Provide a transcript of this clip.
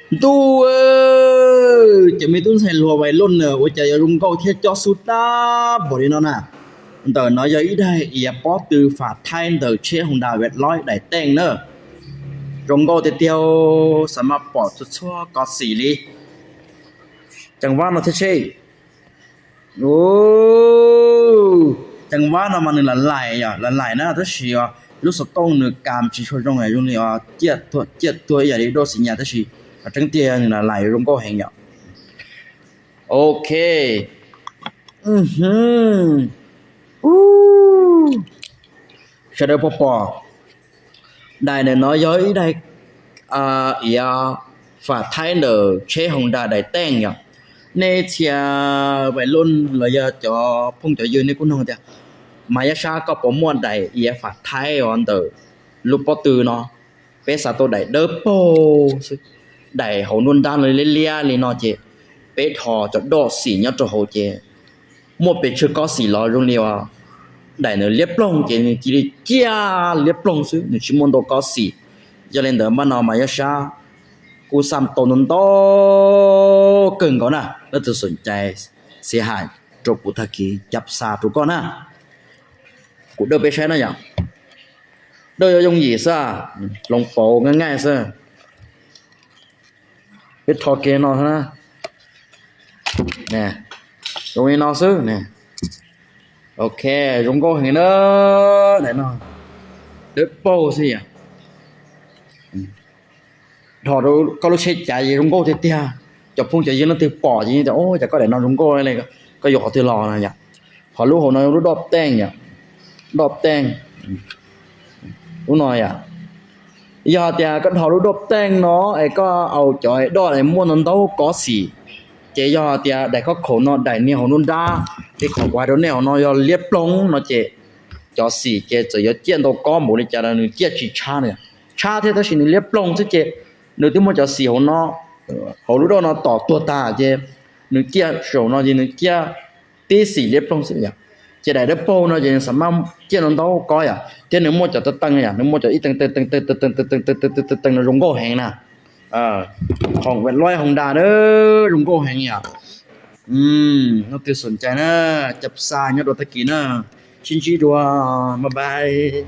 Ntuj, cov me tub ntxhais hluas vais loj na, ua cas yuav zoo nkauj thiab cob xub tag npaum li no na. Ntawm no yog ib daim iav pob tw fam thaib ntawm tsheb Honda Wave Lloyd daim teej na. Zoo nkauj tiag tiag, xav mas pom txhua txhua kov xim li. Ceev vab no thiab seb. Ceev vab no mas nws lam laim yom, lam laim na, tab sis lub xov tooj nws kam tsis tshua zoo, zoo li ciaj tuag ib yam li doj xim nyas, tab sis tseeb tiag nws lam laim zoo nkauj heev yom. Ok. Sawv daws puas pom, daim ntawm no yog ib daim iav fam thaib ntawm tsheb Honda daim teej yom. Nej txhia vais loj los yog cov phooj cov ywg nej kuj nug tias, Mas Yaj Sab, koj puas muaj daim iav fam thaib os ntawm lub pob tw no? Peb xav tau daim dawb paug xwb, daim hauv nruab nrab no liab liab li no ces peb dhos cov doj xim nyob rau hauv ces muaj pes tsawg kob xim los zoo li os, daim nws liab ploog ces nws cia li ciaj liab ploog xwb, nws tsis muaj ntau kob xim. Yog li ntawd npaj no Mas Yaj Sab kuj xaj tau ntau ntau kawg nkaus na, leej twg xoom cai xia hais rau kuv tag kis cab xa rau koj na. Kuv dawj peb saib na yom. Dawj yuav yooj yim xwb, hloov pauv nqaij nqaij xwb. Peb rho kiag no na. Zoo li no xwb. Ok, zoo nkauj heev na. Daim no dawb paug xwb yom. Dhos rau koj lub tsheb cav ces zoo nkauj tiag tiag. Cov phooj cov ywg leej twg pom ces tias, Ua cas koj daim no zoo nkauj li, koj yuav qhov twg los no yom? Ho lub hauv no lub doj teej yom, doj teej. Lub no yom, yog tias koj dhos lub doj teej no es koj au cov doj es muaj ntau ntau kob xim, ces yog tias daim khob khaum no daim niag hauv nruab nrab, tej khoom kuv hais rau nej hauv no yog liab ploog no ces cov xim ces txawm yuav ciaj ntau kob npaum li cas los nws ciaj tsis tshab na. Tshab thiab tab sis nws liab ploog xwb ces nws twb muaj cov xim hauv no, hauv lub doj no tom tuag tag ces nws ciaj saum no ces nws ciaj tib xim liab ploog xwb yom. Ces daim dawb paug no ces nws xav mas ciaj ntau ntau kob yom, thiab nws muaj cov teev yom, nws muaj cov ib teev teev teev teev teev teev teev teev teev teev teev no zoo nkauj heev na. Khoom Wave Lloyd Honda na, zoo nkauj heev yom. Leej twg xoom cai na, cab xa nyob rau tag kis na. Sib ntsib dua, bye bye.